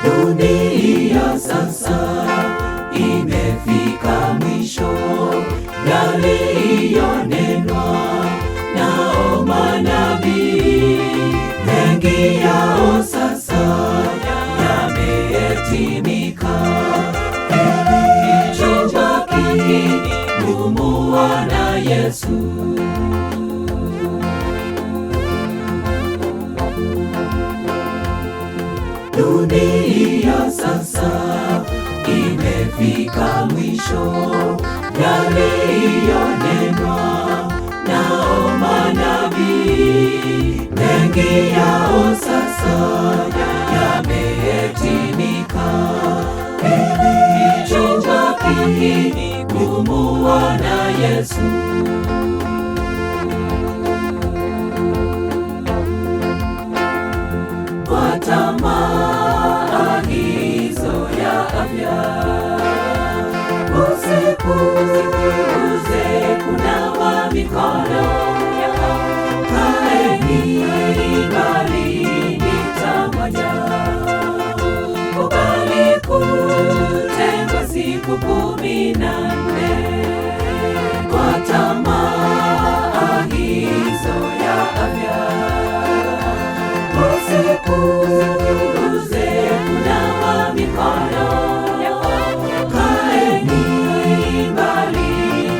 Dunia sasa imefika mwisho, yaliyonenwa nao manabii mengi yao sasa yametimika. Kilichobaki ni kumuona Yesu. Dunia sasa imefika mwisho, yaliyonenwa nao manabii mengi yao sasa yametimika. Kilichobaki ni kumuona Yesu. Kwa maagizo ya afya, usipuuze kunawa mikono yako. Kaeni mbali mita moja, kubali kutengwa siku 14. Fuata maagizo ya afya, usipuuze kunawa mikono yako. Kaeni mbali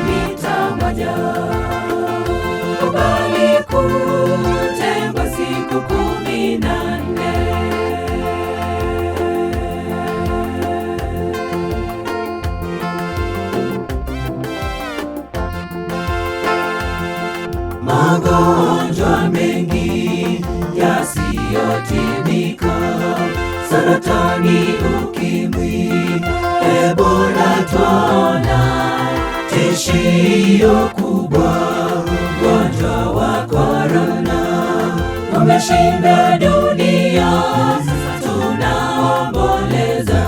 mita moja, kubali kutengwa siku 14. Magonjwa mengi yasiyotibika, saratani, ukimwi, Ebola, twaona tishio kubwa. Ugonjwa wa korona umeshinda dunia, sasa tunaomboleza.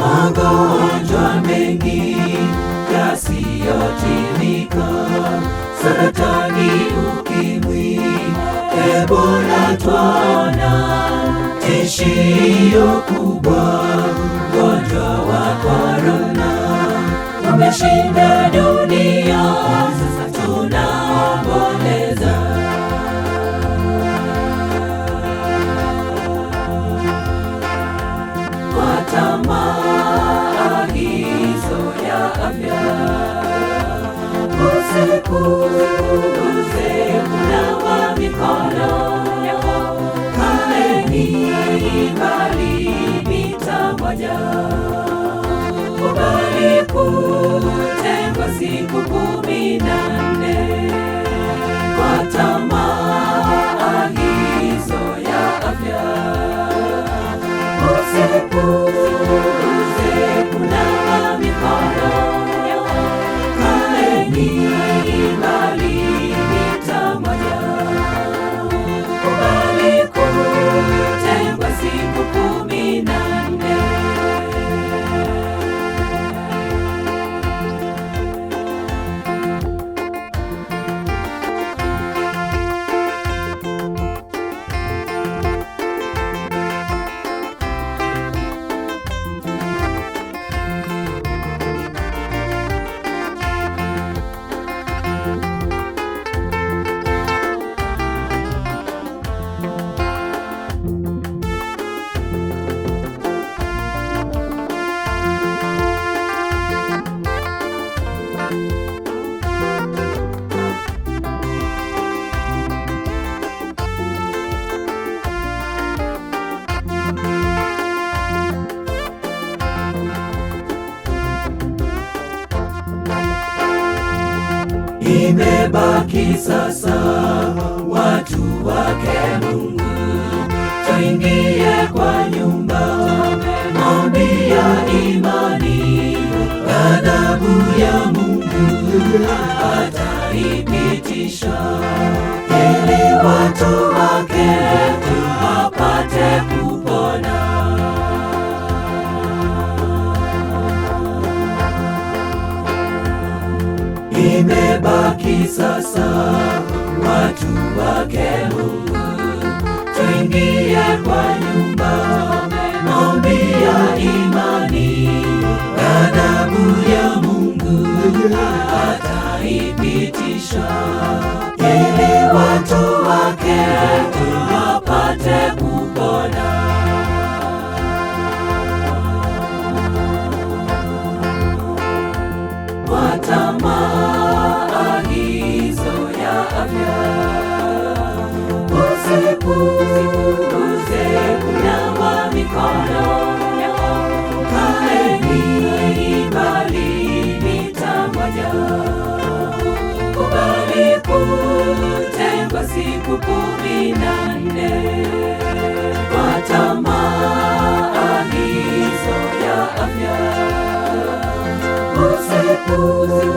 Magonjwa mengi yasiyotibika, saratani, ukimwi, Ebola, twaona tishio kubwa. Ugonjwa wa korona umeshinda dunia, sasa tunaomboleza. Fuata maagizo ya afya, usipuuze kunawa mikono yako. Kaeni mbali mita moja, kubali kutengwa siku 14. Fuata maagizo ya afya, usipuuze kunawa mikono yako. Kaeni mbali mita moja, kubali kutengwa siku 14. Imebaki sasa watu wake Mungu. ataipitisha ili watu wake wapate kupona. Imebaki sasa watu wake Mungu, tuingie kwa nyumba, maombi ya imani, ghadhabu ya Mungu ataipitisha ili watu wake wapate kupona. Fuata maagizo ya afya, usipuuze kunawa mikono yako. Kaeni mbali mita 1, kubali kutengwa siku 14. Fuata maagizo ya afya, usipuuze